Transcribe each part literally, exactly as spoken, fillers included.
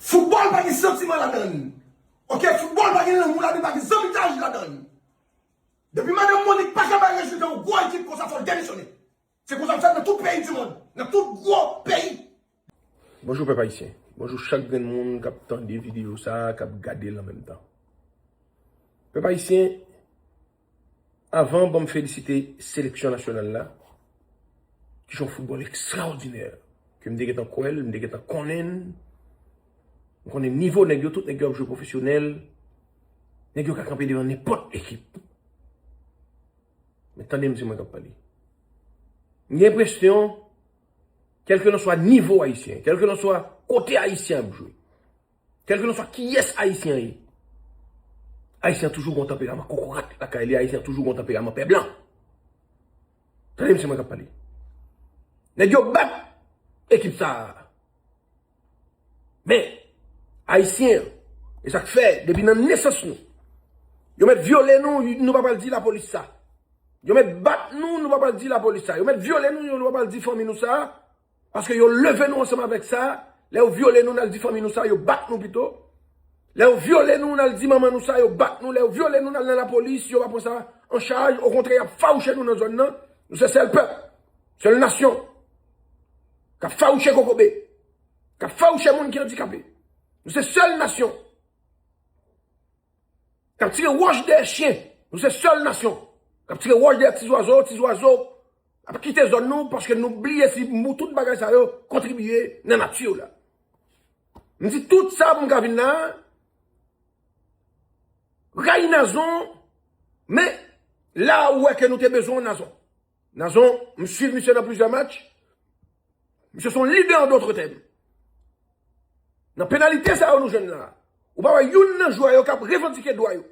Foutbòl pa gen santiman ladan l. Oke, foutbòl pa gen lanmou ladan l, pa gen zanmitay ladan l. Depi madanm Monique pa ka bay rezilta yon gwo ekip konsa, fò l demisyone. Se konsa l fèt nan tout peyi di mond, nan tout gwo peyi. Bonjou pèp ayisyen. Bonjou chak grenn moun k ap tande videyo sa a, k ap gade l an menm tan. Pèp ayisyen, avan, ban m felisite seleksyon nasyonal la, ki jwe yon foutbòl ekstraòdinè, ke m te gentan kwè l, m te gentan konnen l. M konnen nivo nèg yo, tout nèg yo ap jwe pwofesyonèl. Nèg yo ka kanpe devan nenpòt ekip. Men tande m, se mwen k ap pale. M gen enpresyon, kèlkelanswa nivo ayisyen, kèlkelanswa kote ayisyen ap jwe, kèlkelanswa kiyès ayisyen ye, ayisyen an toujou gen yon tanperaman kokorat lakay li, ayisyen an toujou gen yon tanperaman pè blan. Tande m, se mwen k ap pale. Nèg yo bat ekip sa a. Men, ayisyen, e sa k fè, depi nan nesans nou, yo mèt vyole nou, nou pa pral di lapolis sa. Yo mèt bat nou, nou pa pral di lapolis sa. Yo mèt vyole nou, nou pa pral di fanmi nou sa. Paske yo leve nou ansanm avèk sa. Lè yo vyole nou, n al di fanmi nou sa, yo bat nou pito. Lè yo vyole nou, n al di manman nou sa, yo bat nou. Lè yo vyole nou, n al nan lapolis, yo pa pran sa an chaj. Okontrè, y ap fawouche nou nan zòn nan. Nou se sèl pèp, sèl nasyon k ap fawouche kokobe, k ap fawouche moun ki andikape. Nou se sèl nasyon k ap tire wòch dèyè chen. Nou se sèl nasyon k ap tire wòch dèyè ti zwazo. Ti zwazo ap kite zòn nou paske nou bliye si mou tout bagay sa yo kontribiye nan nati la. M di tout sa pou m ka vin la. Ray Nazon, men la ou wè ke nou te bezwen Nazon. Nazon, m swiv misye nan plizyè match. Misye se yon lidè an dòt tèm. Nan penalite sa yo nou jwenn la, ou pa wè youn nan jwè yo k ap revandike dwa yo.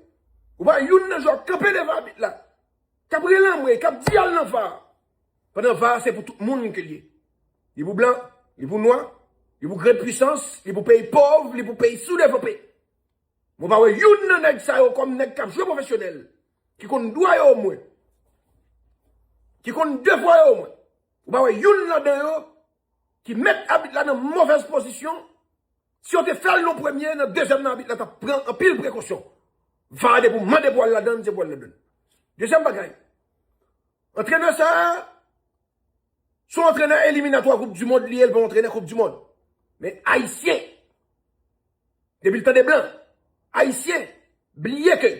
Ou pa wè youn nan jwè yo k kanpe devan abit la, k ap rele anmwe, k ap di al nan va. Pandan va se pou tout moun ke l ye. Li pou blan, li pou nwa, li pou grand pwisans, li pou peyi pòv, li pou peyi soudevlope. Mwen pa wè youn nan nèg sa yo kòm nèg k ap jwe pwofesyonèl, ki konn dwa yo omwen, ki konn devwa yo omwen. Ou pa wè youn ladan yo ki met abit la nan movèz pozisyon. Si yo te fè l nan premye, nan dezyèm nan abit la t ap pran anpil prekosyon. Va depi w mande pou al ladann, se pou al ladann. Dezyèm bagay, antrenè sa a, se yon antrenè eliminatwa koup di mond li ye, l pa yon antrenè koup di mond. Men ayisyen, depi l tande blan, ayisyen bliye ke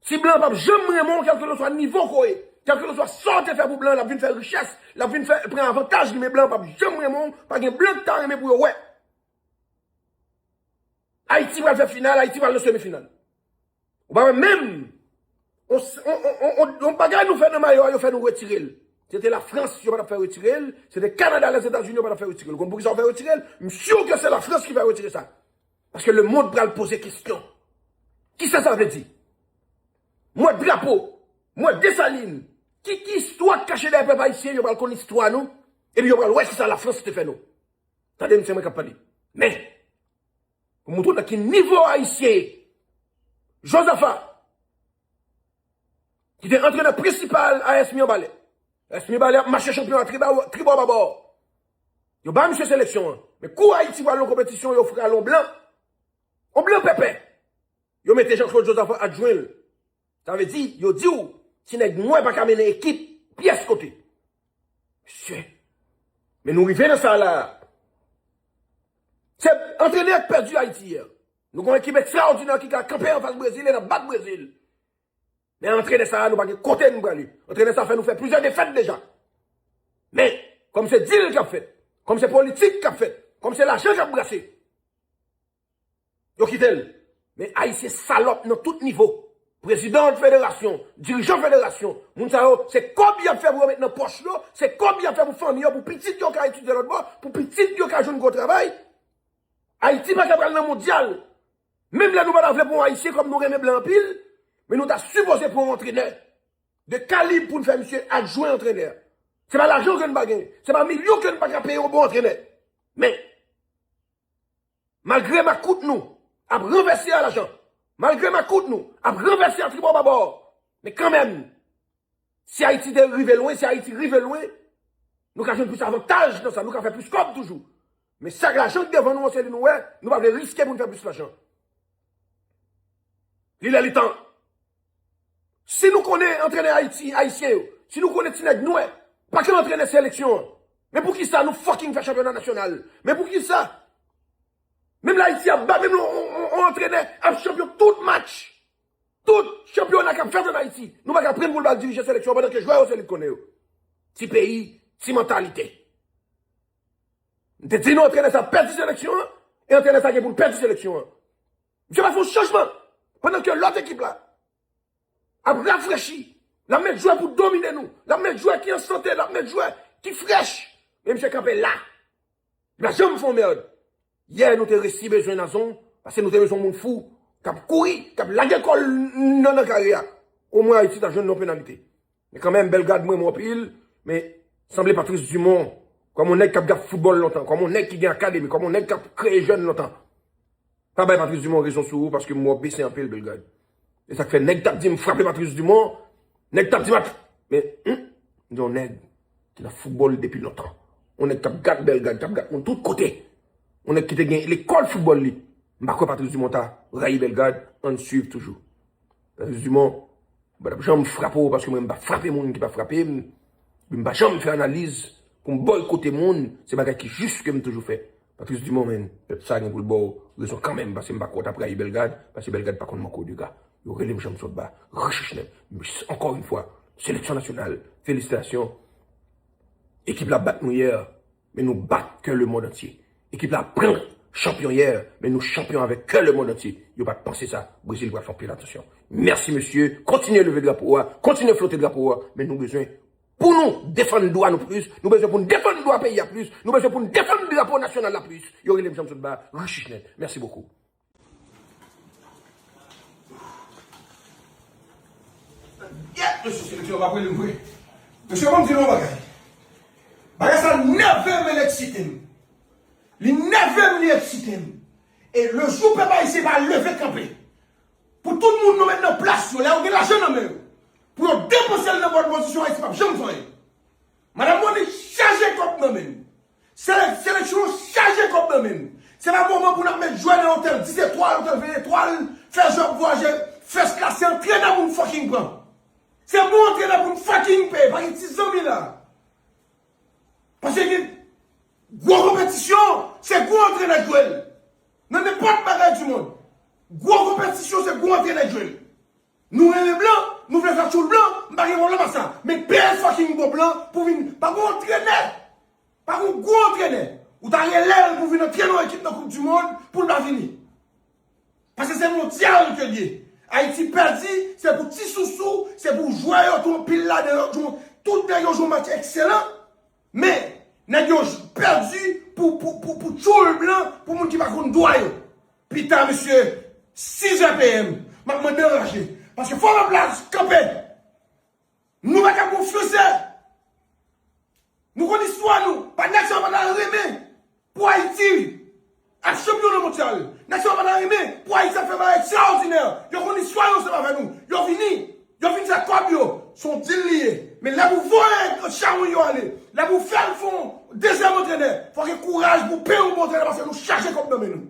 si blan an p ap janm renmen w, kèlkelanswa nivo ke w ye, kèlkelanswa sa w te fè pou blan an, l ap vin fè richès, l ap vin fè pran avantaj li, men blan an p ap janm renmen w, pa gen blan ki ta renmen pou yo wè Ayiti pral fè final, Ayiti pral nan semi final. Ou pa wè menm yon, yon, yon, yon, yon bagay nou fè nan mayo a, yo fè nou retire l. Se te Lafrans, yo pa t ap fè retire l. Se te Kanada, Lèzetazini, yo pa t ap fè retire l. Ou konn poukisa yo fè retire l? M si ke se Lafrans ki fè retire sa. Paske lemonn pral poze kesyon. Kisa sa vle di? Mwen drapo, mwen Desalin. Ki, ki istwa k kache dèyè pèp ayisyen? Yo pral konn istwa nou. Epi yo pral wè kisa Lafrans te fè nou. Tande m, se mwen k ap pale. Men, pou montre w nan ki nivo ayisyen ye. Jozafa, ki te antrenè prensipal a S Mirebalais. S Mirebalais ap mache chanpyon a tribò, tribò babò. Yo ba misye seleksyon an. Men kou Ayiti pral nan konpetisyon, yo frale yon blan. Yon blan pèpè. Yo mete Jean Claude Jozafa adjwen l. Sa vle di, yo di w, ti nèg nwè pa ka mennen ekip pyès kote. Mesye, men nou rive nan sa la. Se antrenè k pèdi Ayiti yè. Nou gen yon ekip ekstraòdinè ki ka kanpe anfas Brezil e n ap bat Brezil. Men antrenè sa a, nou pa gen kote nou prale. Antrenè sa a fè nou fè plizyè defèt deja. Men, kòm se dil k ap fèt, kòm se politik k ap fèt, kòm se lajan k ap brase, yo kite l. Men Ayisyen salòp nan tout nivo. Prezidan federasyon, dirijan federasyon, moun sa yo, se kòb y ap fè pou yo met nan pòch yo, se kòb y ap fè pou fanmi yo, pou pitit yo ka etidye lòt bò, pou pitit yo ka jwenn gwo travay. Ayiti pa ka pral nan mondyal. Menm lè nou pa ta vle pran yon Ayisyen kòm nou renmen blan anpil, men nou ta sipoze pran yon antrenè de kalib pou n fè misye adjwen antrenè. Se pa lajan ke n pa gen, se pa milyon ke n pa ka peye yon bon antrenè. Men, malgre makout nou ap ranvèse a lajan, malgre makout nou ap ranvèse a tribò babò, men kanmenm, si Ayiti te rive lwen, si Ayiti rive lwen, nou ka jwenn plis avantaj nan sa, nou ka fè plis kòb toujou. Men sa k lajan k devan nou an, se li nou wè, nou pa vle riske pou n fè plis lajan. Li lè li tan. Si nou konnen antrenè Ayiti, ayisyen yo, si nou konnen ti nèg nwè, pa ka antrenè seleksyon an, men poukisa nou fucking fè chanpyona nasyonal? Men poukisa? Menm lè Ayiti ap bat, menm yon, yon, yon, yon antrenè ap chanpyon tout match, tout chanpyona k ap fèt ann Ayiti, nou pa ka pran l pou l ba l dirije seleksyon an pandan ke jwè yo se li k konnen yo. Ti peyi, ti mantalite. M te di nou antrenè sa ap pèdi seleksyon an, e antrenè sa gen pou l pèdi seleksyon an. Misye pa fè yon chanjman. Pandan ke lòt ekip la ap rafrechi, l ap met jwè pou domine nou, l ap met jwè ki an sante, l ap met jwè ki frèch. Men misye kanpe la. Li pa janm fè yon mèd. Yè, nou te resi bezwen Nazon, paske nou te bezwen yon moun fou, k ap kouri, k ap lage kò l nan, nan kare a. Omwen Ayiti ta jwenn yon penalite. Men kanmenm, Bellegarde, m renmen w anpil, men sanble Patrice Dumont, kòm yon nèg k ap gad foutbòl lontan, kòm yon nèg ki gen akademi, kòm yon nèg k ap kreye jèn lontan. Pa bay Patrice Dumont rezon sou ou, paske m wè w bese anpil, Bellegarde. E sa k fè nèg t ap di m frape Patrice Dumont, nèg t ap di m at-, men, hmm, m di yon nèg ki nan foutbòl depi lontan. Yon nèg k ap gad Bellegarde, k ap gad moun tout kote. Yon nèg ki te gen lekòl foutbòl li. M pa kwè Patrice Dumont ta rayi Bellegarde, ann swiv toujou. Patrice Dumont, m pa t ap janm frape w paske mwen m pa frape moun ki pa frape m. Epi m pa janm fè analiz pou m bòykote moun, se bagay ki jis ke m toujou fè. Patrice Dumont, men, pèp sa gen pou l ba w rezon kanmenm, paske m pa kwè w t ap rayi Bellegarde, paske Bellegarde pa konn manke w dega. Yo rele m Janm Sòt Ba, Richichnèt. Men ankò yon fwa, seleksyon nasyonal, felisitasyon. Ekip la bat nou yè, men nou bat kè lemonn antye. Ekip la pran chanpyon yè, men nou chanpyon avèk kè lemonn antye. Yo pa t panse sa. Brezil pral fè anpil atansyon. Mèsi mesye, kontinye leve drapo a, kontinye flote drapo a, men nou bezwen pou nou defann dwa nou plis, nou bezwen pou n defann dwa peyi a plis, nou bezwen pou n defann drapo nasyonal la plis. Yo rele m Janm Sòt Ba, Richichnèt. Mèsi bokou. Yèt, mesye seleksyon ap rele m vre. Mesye, ban m di nou yon bagay. Bagay sa nève m, li eksite m. Li nève m, li eksite m. E le jou pèp ayisyen pa leve kanpe pou tout moun nou met nan plas yo, lè yo gen lajan nan men yo, pou yo depanse l nan bòn pozisyon, Ayiti p ap janm fè anyen. Madanm Monique chaje kòb nan men l. Sele-, seleksyon an chaje kòb nan men l. Se pa moman pou n ap met jwè nan otèl dis etwal, otèl ven etwal, fè jwè ap vwayaje, fès klase antrenè pou n fucking pran. Se bon antrenè pou n fucking peye, pa gen ti zanmi la. Paske gen gwo konpetisyon, se gwo antrenè k jwe l. Nan nenpòt bagay di mond. Gwo konpetisyon, se gwo antrenè k jwe l. Nou renmen blan, nou vle fè tchoul blan, m pa gen pwoblèm ak sa. Men peye fucking bon blan pou vin, pa gon antrenè, pa gon gwo antrenè. Ou ta rele l pou vin antrene yon ekip nan Koup di Mond pou l pa vini. Paske se mondyal ke l ye. Ayiti pèdi, se pou ti sousou, se pou jwè yo tou anpil ladan yo, tou, tout nèg yo jwe yon match ekselan. Men, nèg yo j-, pèdi pou, pou, pou, pou tchoul blan, pou moun ki pa konn dwa yo. Pita, mesye, sizè P M, m ap mande anraje. Paske fò pèp la kanpe. Nou pa ka konfyonse. Nou konn istwa nou. Pa nèg sa yo pa ta renmen pou Ayiti ap chanpyon nan mondyal. Nèg sa yo pa ta renmen pou Ayiti ap fè bagay ekstraòdinè. Yo konn istwa yo ansanm avè nou. Yo vini. Yo vin fè kòb yo. Se yon dil li ye. Men lè pou voye chawony yo ale, lè pou fè l fè yon dezyèm antrenè, fò gen kouraj pou peye yon bon antrenè paske nou chaje kòb nan men nou.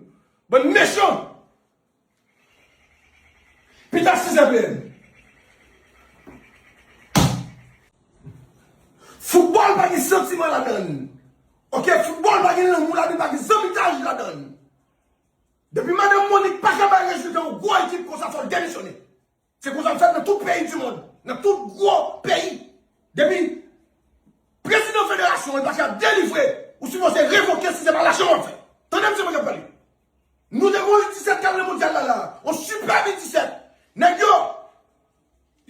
Bann mechan. Pita sizè P M. Foutbòl pa gen santiman ladan l. Oke, foutbòl pa gen lanmou ladan l, pa gen zanmitaj ladan l. Depi madanm Monique pa ka bay rezilta yon gwo ekip konsa, fò l demisyone. Se konsa l fèt nan tout peyi di mond, nan tout gwo peyi. Depi prezidan federasyon an pa ka delivre, ou sipoze revoke si se pa lajan w ap fè. Tande misye mwen k ap pale. Nou te gon U disèt k al nan mondyal la la, on sipèb U disèt. Nèg yo,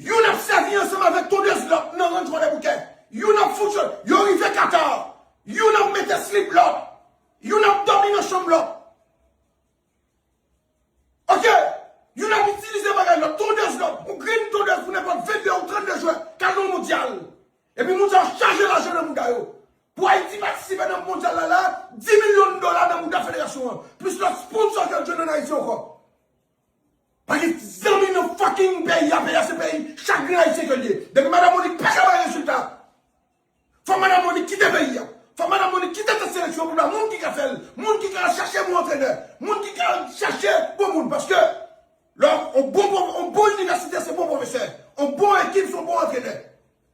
youn ap sèvi ansanm avèk tondez lòt nan Ranch Kwadèboukè. Youn ap fonksyone, yo rive Katar. Youn ap mete slip lòt. Youn ap dòmi nan chanm lòt. Oke, youn ap itilize bagay lòt, tondez lòt, yon grenn tondez pou nenpòt vennde ou trannde jwè k al nan mondyal. Epi moun sa yo chaje lajan nan mouda yo. Pou Ayiti patisipe nan mondyal la la, dis milyon dola nan mouda federasyon an, plis lòt sponsò ke l jwenn ann Ayiti ankò. Pa gen zanmi nan fucking peyi a, peyi a se peyi chak grenn Ayisyen ke l ye. Depi madanm Monique pa ka bay rezilta, fò madanm Monique kite peyi a. Fò madanm Monik kite tèt seleksyon pou la, moun ki ka fè l, moun ki ka chache bon antrenè, moun ki ka chache bon moun. Paske lè yon bon, bon, yon bon inivèsitè, se bon pwofesè, yon bon ekip, se yon bon antrenè.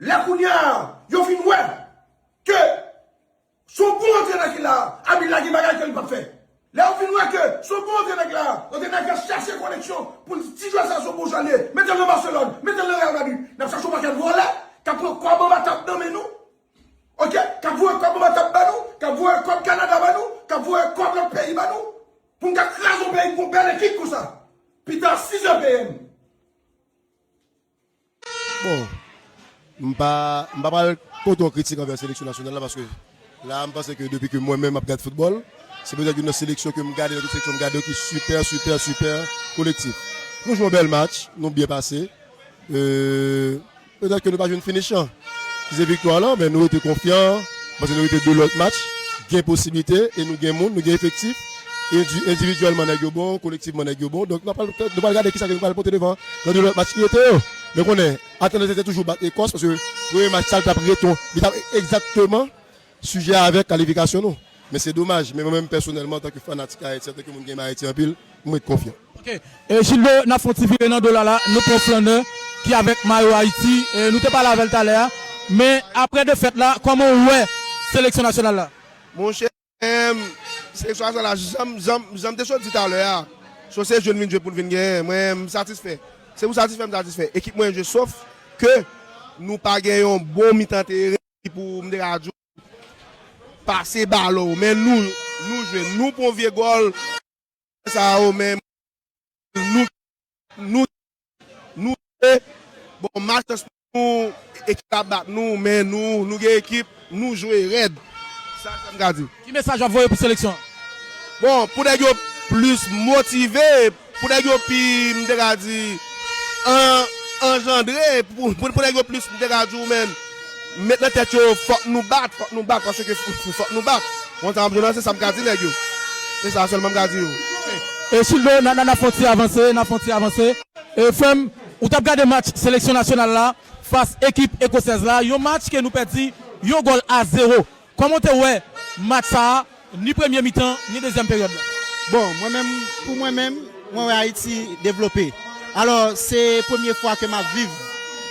Lè kounye a, yo fin wè ke se yon bon antrenè ki la, Abil la gen bagay ke li p ap fè. Lè yo fin wè ke se yon bon antrenè ki la, antrenè ki ap chache koneksyon pou l di ti jwè sa se yon bon jwè l ye, mete l nan Barcelone, mete l nan Real Madrid. N ap chache yon pakèt vòlè k ap pran kòb anba tab nan men nou. Oke? K ap voye kòb anba tab ba nou, k ap voye kòb Kanada ba nou, k ap voye kòb lòt peyi ba nou. Pou n ka kraze yon peyi, pou yon bèl ekip konsa. Pita sizè peye m. Bon, m pa, m pa pral pote yon kritik anvè seleksyon nasyonal la, paske la, m panse ke depi ke mwen menm m ap gad foutbòl, se petèt youn nan seleksyon ke m gade, nan tout seleksyon m gade yo ki sipè, sipè, sipè kolektif. Nou jwe yon bèl match, nou byen pase. Euh, petèt ke nou pa jwenn finish lan. Si se viktwa lan, men nou rete konfyan. M panse nou rete de lòt match, gen posiblite, e nou gen moun, nou gen efektif. Indi-, endividyèlman, nèg yo bon, kolektivman, nèg yo bon. Donk, nou pral, nou pral gade kisa ke nou pral pote devan nan de lòt match ki rete yo. Men konnen, atandan se te toujou bat Ekòs, paske premye match sa, li t ap reton, li t ap egzakteman sijè avèk kalifikasyon nou. Men se domaj, men mwen menm pèsonèlman, antanke fanatik Ayiti, antanke moun ki renmen Ayiti anpil, mwen ret konfyan. Ok. E Gildo, n ap fè yon ti vire nan do la la, nou pran Flannè ki avèk mayo Ayiti, e nou te pale avè l talè a, men aprè defèt la, kòman w wè seleksyon nasyonal la? Monchè, em, seleksyon nasyonal la, jan m, jan m, jan m te sot di talè a, so se jwe n vin jwe pou n vin genyen, mwen m satisfè. Se pou satisfè m satisfè. Ekip mwen jwe, sof ke nou pa gen yon bon mitan teren pou m te ka di w pase balon, men nou, nou jwe, nou pran vye gòl sa yo, men nou, nou, nou jwe. Bon, malchans pou nou, ekip la bat nou, men nou, nou gen ekip, nou jwe rèd. Sa, sa m ka di. Ki mesaj w ap voye pou seleksyon an? Bon, pou nèg yo plis motive, pou nèg yo pi, m te ka di, an-, anjandre, pou, pou, pou nèg yo plis, m te ka di w, men, met nan tèt yo, fòk nou bat, fòk nou bat, paske f-, f-, fòk nou bat. Bon, sa m ap jwenn nan, se sa m ka di nèg yo. Se sa sèlman m ka di yo. E Gildo, n a, n a, n a fè yon ti avanse, n a fè yon ti avanse. E frè m, ou t ap gade match seleksyon nasyonal la fas ekip ekwosèz la, yon match ke nou pèdi yon gòl a zewo. Kòman w te wè match sa a, ni premye mitan, ni dezyèm peryòd la? Bon, mwen menm, pou mwen menm, mwen wè Ayiti devlope. Alò, se premye fwa ke m ap viv,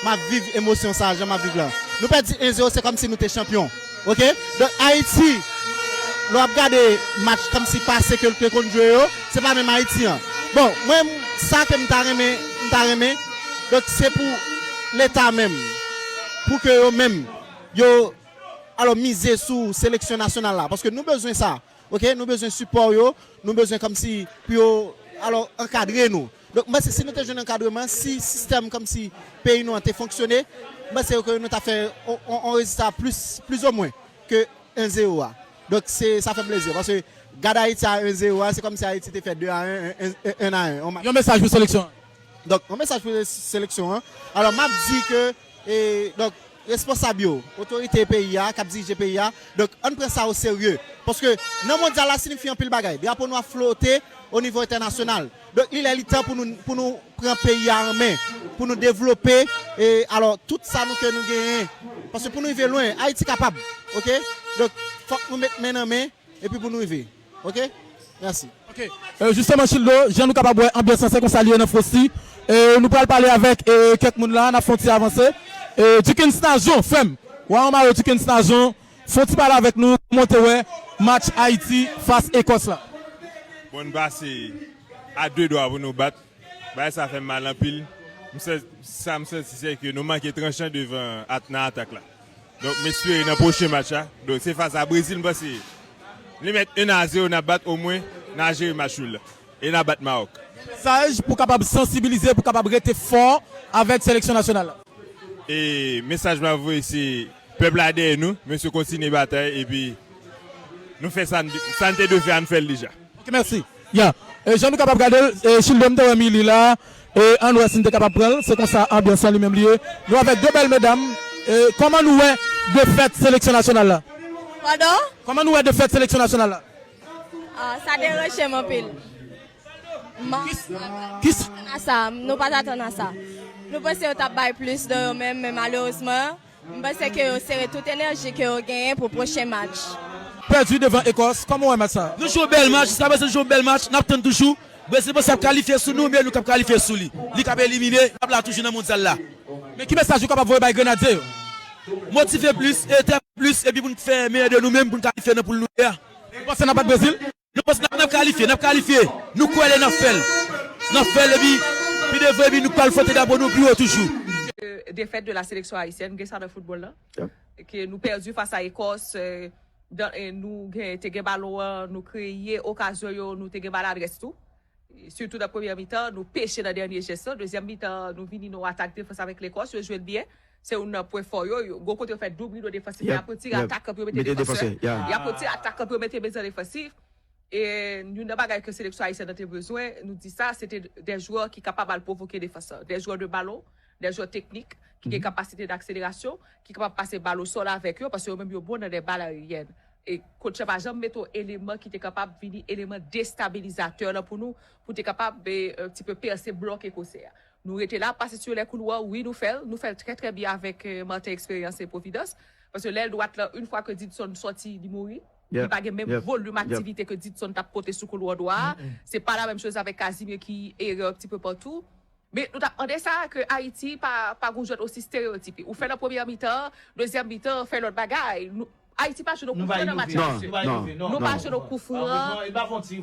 m ap viv emosyon sa a, jan m ap viv la. Nou pèdi en zewo, se kòmsi nou te chanpyon. Ok? Donk, Ayiti, lè w ap gade match kòmsi pase ke l te konn jwe yo, se pa menm Ayiti an. Bon, mwen, sa ke m ta renmen, m ta renmen, donk, se pou Leta menm, pou ke yo menm, yo alò, mize sou seleksyon nasyonal la, paske nou bezwen sa, ok? Nou bezwen sipò yo, nou bezwen kòmsi pou yo, alò, ankadre nou. Donk, mwen, si, si nou te jwenn ankadreman, si sistèm kòmsi peyi nou an te fonksyone, mwen, se ke nou ta fè on, on, on rezilta plis, plis o mwen ke en zewo a. Donk, se, sa fè m plezi, paske gad Ayiti a en zewo a, se kòmsi Ayiti te fè de a en, en, en, en a en, on match. Yon mesaj pou seleksyon an. Donk, yon mesaj pou seleksyon an. Alò, m ap di ke, e, donk, responsab yo, otorite peyi a, k ap dirije peyi a, donk, ann pran sa o serye. Paske nan mondyal la siyifi anpil bagay. Drapo nou ap flote o nivo entènasyonal. Donk, li lè li tan pou nou, pou nou pran peyi a an men, pou nou devlope, e, alò, tout sa nou ke nou genyen. Paske pou nou rive lwen, Ayiti kapab, ok? Donk, fòk nou met men nan men, epi pou nou rive. Ok? Mèsi. Ok. Euh, jisteman, Gildo, jan nou kapab wè anbyans lan, se konsa li ye nan Frosti. Euh, nou pral pale avèk, euh, kèk moun la, n ap fè yon ti avanse. Euh, Dickens Nazon, frè m. Waw, Mayo, Dickens Nazon, fè yon ti pale avèk nou, kòman w te wè match Ayiti fas Ekòs la? Bon, n pase a de dwa pou nou bat. Bagay sa fè m mal anpil. M san-, sa m santi se ke nou manke tranchan devan at-, nan atak la. Donk, m espere nan pwochen match la. Donk, se fas a Brezil, m panse li mèt en a zewo, n ap bat omwen, n a jere match nul la. E n a bat Mawòk. Mesaj pou kapab sansibilize, pou kapab rete fò avèk seleksyon nasyonal la. E mesaj m ap voye se pèp la dèyè nou, mesye kontinye batay, epi nou fè sa n, sa n te dwe fè a, n fè l deja. Ok, mèsi. Ya. E jan nou kapab gade l, e Childom te wè Mili la, e ann wè si n te kapab pran l, se konsa anbyans lan li menm li ye. Nou avèk de bèl medam, e kòman nou wè defèt seleksyon nasyonal la? Padon? Kòman nou wè defèt seleksyon nasyonal la? Ah, sa deranje m anpil. M pa t atann a sa, nou pa t atann a sa. Nou panse yo t ap bay plis de yo menm, men malerezman, m panse ke yo sere tout enèji ke yo genyen pou pwochen match. Pèdi devan Ekòs, kòman w wè match sa? Nou jwe yon bèl match, jiska prezan nou jwe yon bèl match, n ap tann toujou. Brezil panse ap kalifye sou nou, men nou k ap kalifye sou li. Li k ap elimine, l ap la toujou nan mondyal la. Men ki mesaj ou kapab voye bay Grenadye yo? Motive plis, e trè plis, epi pou n fè meyè de nou menm, pou n kalifye nan poul nou ye a. Ou panse n ap bat Brezil? Nou panse n ap, n ap kalifye, n ap kalifye. Nou kwè l e n ap fè l. N ap fè l, epi pi devan, epi nou pral fwote drapo nou pi wo toujou. Defèt de la seleksyon ayisyèn, gen sa nan foutbòl la. Ke nou pèdi fas a Ekòs, dan, e, nou gen, te gen balon an, nou kreye okazyon yo, nou te gen maladrès tou. Sitou nan premyè mitan, nou peche nan dènye jès lan. Dezyèm mitan, nou vini nan atak defans avèk Lekòs, yo jwe l byen. Se youn nan pwen fò yo. Yo, gwo kote yo fè doub rido defansif, y ap retire atakan pou yo mete defansè. Y ap retire atakan pou yo mete mezon defansif. E youn nan bagay ke seleksyon ayisyèn nan te bezwen, nou di sa, se te de jwè ki kapab al pwovoke defans lan. De jwè de balon, de jwè teknik, ki gen kapasite dakselerasyon, ki kapab pase bal o sòl avèk yo, paske yo menm yo bon nan de bal aeryèn. E kotch la pa janm mete yon eleman ki te kapab vini eleman destabilizatè lan pou nou, pou te kapab, e, un petit peu pèse blòk ekosè a. Nou rete la, pase sur les couloirs, wi, nou fè l, nou fè l trè, trè byen avèk, e, Martin Experience e Providence. Paske lèl dwat lan, yon fwa ke Didson sòti, li mouri. Li pa gen menm volim aktivite ke Didson t ap pote sou koulwa dwa a. Se pa la menm choz avèk Casimir ki erè un petit peu partout. Men nou t ap mande sa, ke Ayiti pa, pa gon jwèt osi stereyotipe. Ou fè nan premyè mitan, dezyèm mitan, fè lòt bagay. Nou, Ayiti pa jwe nan koufran nan match la. Nou pa jwe nan koufran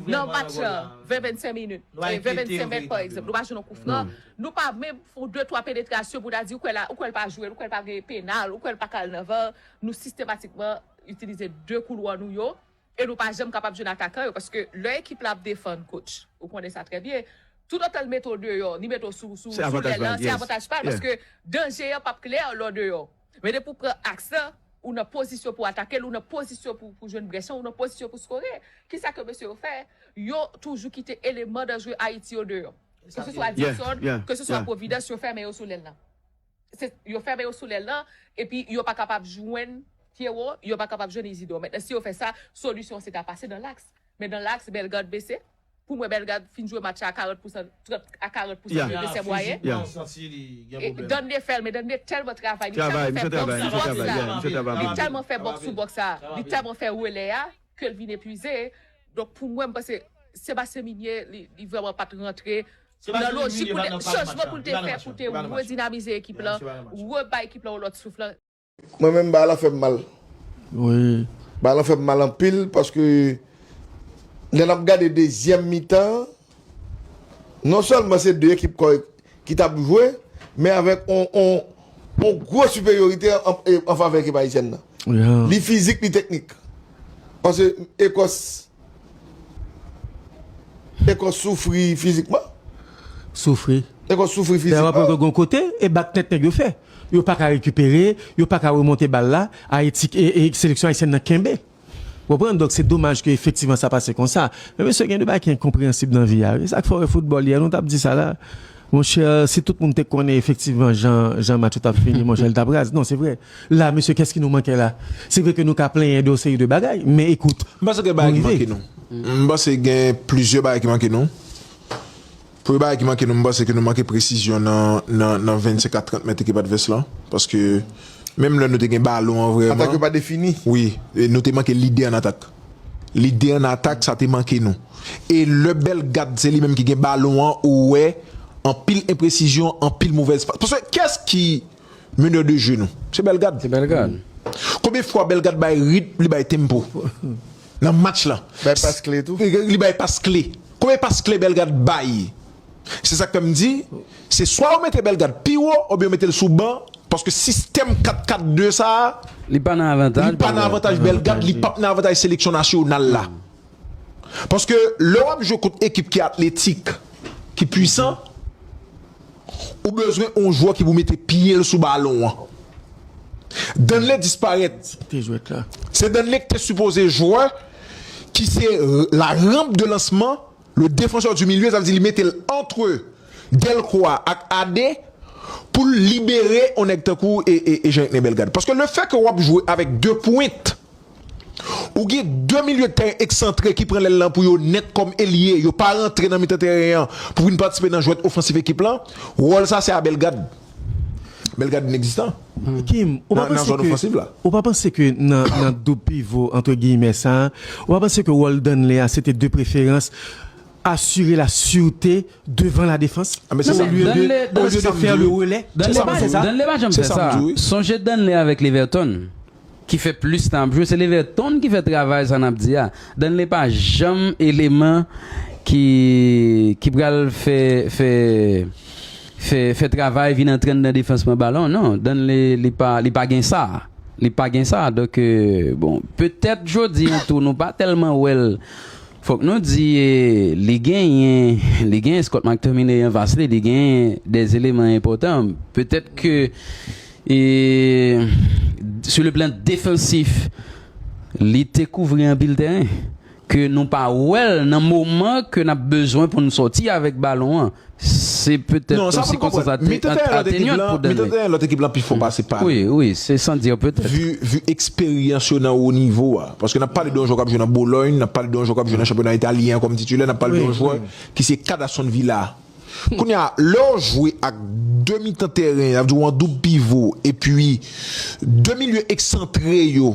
nan match la. Ven, vennsenk minit. E, ven, vennsenk mèt, pa egzanp. Nou pa jwe nan koufran. Nou pa menm fè de, twa penetrasyon pou ta di, ou kwè la, ou kwè l pa jwe, ou kwè l pa gen penal, ou kwè l pa ka al nan var. Nou sistematikman itilize de koulwa nou yo. E nou pa janm kapab jwenn atakan yo, paske lè ekip la ap defann, coach, ou konnen sa trè byen, toutotan l mete w deyò, li mete w sou, sou, sou lèl lan, se avantaj pa l, paske danje an p ap klè lè w deyò. Men depi w pran aks lan, ou nan pozisyon pou atake l, ou nan pozisyon pou, pou jwenn brèch lan, ou nan pozisyon pou skore. Kisa ke mesye yo fè? Yo toujou kite eleman danjre Ayiti yo deyò. Keseswa Didson, keseswa Providence, yo fèmen yo sou lèl lan. Se, yo fèmen yo sou lèl lan, epi yo pa kapab jwenn Pierrot, yo pa kapab jwenn Isidore. Mentnan, si yo fè sa, solisyon se ta pase nan laks. Men nan laks, Bellegarde bese. Pou mwen, Bellegarde fin jwe match la a karant pousan, trant a karant pousan de, de sè mwayen. E Danley fè l, men Danley tèlman travay, li tèlman fè bòks sou bòks la. Li tèlman fè bòks sou bòks la. Li tèlman fè relè a, ke l vin epuize. Donk, pou mwen, m panse Sébastien Migné, li, li vrèman pa t rantre nan lojik pou l te, chanjman pou l te fè, pou l te redinamize ekip lan, rebay ekip lan yon lòt souf lan. Mwen menm, bagay lan fè m mal. Bagay lan fè m mal anpil, paske lè n ap gade dezyèm mitan an, non sèlman se de ekip kòrèk ki t ap jwe, men avèk on, on, on gwo siperyorite an, an, an favè ekip ayisyèn nan. Li fizik, li teknik. Paske Ekòs, Ekòs soufri fizikman. Soufri. Ekòs soufri fizikman. Fè rapò ke gon kote, e bak nèt nèg yo fè. Yo pa ka rekipere, yo pa ka remonte bal la, Ayiti, e, e seleksyon ayisyèn nan kenbe. Ou konprann? Donk, se domaj ke efektivman sa pase konsa. Men mesye, gen de bagay ki enkonpreyansib nan vi a, wi. Sa k fè w wè foutbòl yè, nou t ap di sa la. Monchè, si tout moun te konnen efektivman jan, jan match yo t ap fini, monchè, li t ap raz. Non, se vre. La, mesye, kès ki nou manke la? Se vre ke nou ka plenyen de yon seri de bagay, men ekout, nou rive. M panse gen bagay ki manke nou. M panse gen plizyè bagay ki manke nou. Premye bagay ki manke nou, m panse ke nou manke presizyon nan, nan, nan vennsenk a trant mèt ekip advès lan. Paske menm lè nou te gen balon an vrèman. Atak yo pa defini. Wi, e nou te manke lide an atak. Lide an atak, sa te manke nou. E lè Bellegarde, se li menm ki gen balon an, ou wè anpil enpresizyon, anpil movèz pas. Paske kiyès ki meneur de jeu nou? Se Bellegarde. Se Bellegarde. Konbyen fwa Bellegarde bay ritm, li bay tempo? Nan match lan. Bay pas kle tou. Li bay pas kle. Konbyen pas kle Bellegarde bay? Se sa k fè m di, se swa yo mete Bellegarde pi wo, oubyen yo mete l sou ban, paske sistèm kat kat de sa a, li pa nan avantaj Bellegarde, li p ap nan avantaj seleksyon nasyonal la. Paske lè w ap jwe kont ekip ki atletik, ki pwisan, ou bezwen yon jwè ki pou mete pye l sou balon an. Danley disparèt. Se Danley ki te sipoze jwè ki se la ramp de lansman, le défenseur du milieu, sa vle di li mete l antre Delcroix ak Ade pou l libere yon nèg tankou e, e, e Jean-René Bellegarde. Paske lefètke w ap jwe avèk de pwent, ou gen de milye de tèren eksantre ki pran lèl lan pou yo nèt kòm elye, yo pa rantre nan mitan tèren an pou vin patisipe nan jwèt ofansif ekip lan, wòl sa se a Bellegarde. Bellegarde inegzistan. Kim, ou pa Nan- nan panse zòn ke ofansif la. Ou pa panse ke nan, nan doub pivo, antre giyimè sa, ou pa panse ke wòl Danley a se te de preferans asire la sirte devan la defans? Ah, men se sa. Olye de, Danley- olye de fè le relè? Danley sa pa, m di, wi. Danley pa janm Se fè sa m sa. di, wi. Sonje Danley avèk Leverton ki fè plis tan ap jwe, se Leverton ki fè travay sa n ap di a. Danley pa janm eleman ki ki pral fè fè fè fè travay vin antre anndan defans pran balon. Non, Danley li pa li pa gen sa. Li pa gen sa. Donk, euh, bon, petèt jodi an tou nou pa tèlman wè l. Fòk nou di, eh, li genyen li genyen Scott McTominay anfas li, li genyen de eleman enpòtan. Petèt ke, eh, sur le plan défensif, li te kouvri anpil teren ke nou pa wè l nan moman ke n ap bezwen pou n sòti avèk balon an. Se petèt Non, sa pou n sikonstans konprann. Mitan teren lòt ekip atenyant lan, pou mitan Danley. Teren lòt ekip lan pi fò pase pa. Wi, wi, se sans dire peut-être. Vu, vu eksperyans yo nan wo nivo a. Paske n ap pale de yon jwè k ap jwe nan Bologna, n ap pale de yon jwè k ap jwe nan chanpyona italyen an kòm titulè, n ap pale de Wi, yon jwè wi. Ki se kad Aston Villa. Kounye a, lè w jwe ak de mitan teren, sa vle di w an doub pivo, epi de milye eksantre yo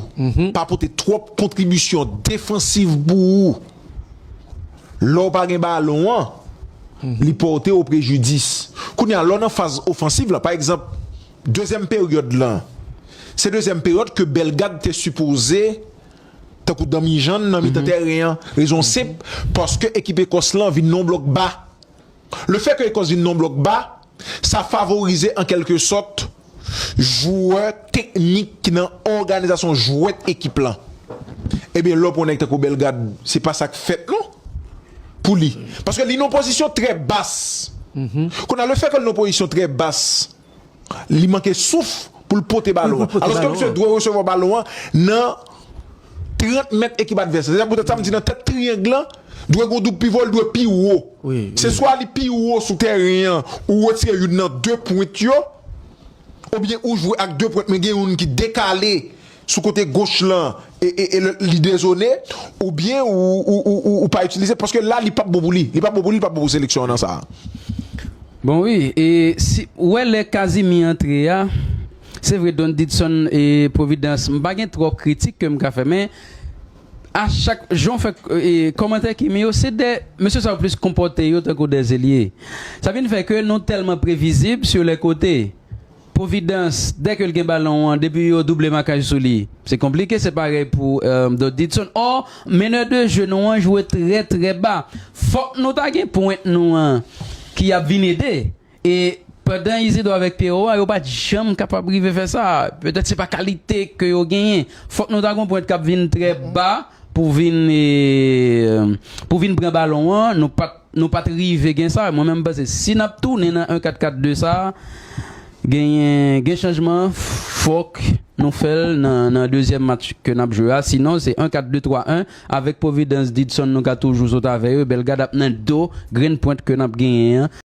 pa pote twòp kontribisyon defansiv pou ou. Lè w pa gen balon an, li pòte w prejidis. Kounye a, lè w nan faz ofansif la, pa egzanp, dezyèm peryòd lan, se dezyèm peryòd ke Bellegarde te sipoze tankou danmijann nan mitan teren an. Rezon senp, paske ekip Ekòs lan vin nan blòk ba. Le fè ke Ekòs vin nan blòk ba, sa favorize an kèlke sòt jwè teknik ki nan òganizasyon jwèt ekip lan. Ebyen, lè w pran nèg tankou Bellegarde, se pa sa k fèt non pou li. Paske li nan pozisyon trè bas. Kounye a, le fè ke li nan pozisyon trè bas, li manke souf pou l pote balon an. Pou l pote Alòske balon misye an. Dwe resevwa balon an nan trant mèt ekip advèsè. Se poutèt sa m di nan tèt triyang lan, dwe gen yon doub pivo, l dwe pi wo. Wi, Se swa li pi wo sou teren an, ou retire youn nan de pwent yo, oubyen ou jwe ak de pwent, men gen youn ki dekale sou kote goch lan, e, e, e li dezone, oubyen ou, ou, ou, ou, ou pa itilize, paske la, li p ap bon pou li. Li p ap bon pou li, li p ap bon pou seleksyon an nan sa. Bon, wi, e si ou wè lè Kazimi antre a, se vre Don Didson e Providence, m pa gen twòp kritik ke m ka fè, men a chak jan w fè e, kòmantè ki men yo, se de mesye sa yo plis konpòte yo tankou de zelye. Sa vin fè ke nou tèlman previzib sur les côtés. Providence, dèke l gen balon an, depi yo double makaj sou li, se konplike, se parèy pou euh, Don Didson. Or, menè de je nou an jwe trè, trè ba. Fòk nou ta gen pwent nou an ki ap vin ede. E pandan Isidro avèk Pierrot a, yo pa t janm kapab rive fè sa. Petèt se pa kalite ke yo genyen. Fòk nou ta gen pwent k ap vin trè ba pou vin e, pou vin pran balon an. Nou pa t nou pa t rive gen sa. Mwen menm m panse si n ap tounen nan en kat kat de sa, genyen gen chanjman, fòk nou fè l nan nan dezyèm match ke n ap jwe a. Sinon se en kat de twa en avèk Providence, Didson, nou ka toujou sot avè yo. Bellegarde ap nan do grenn pwent ke n ap genyen an.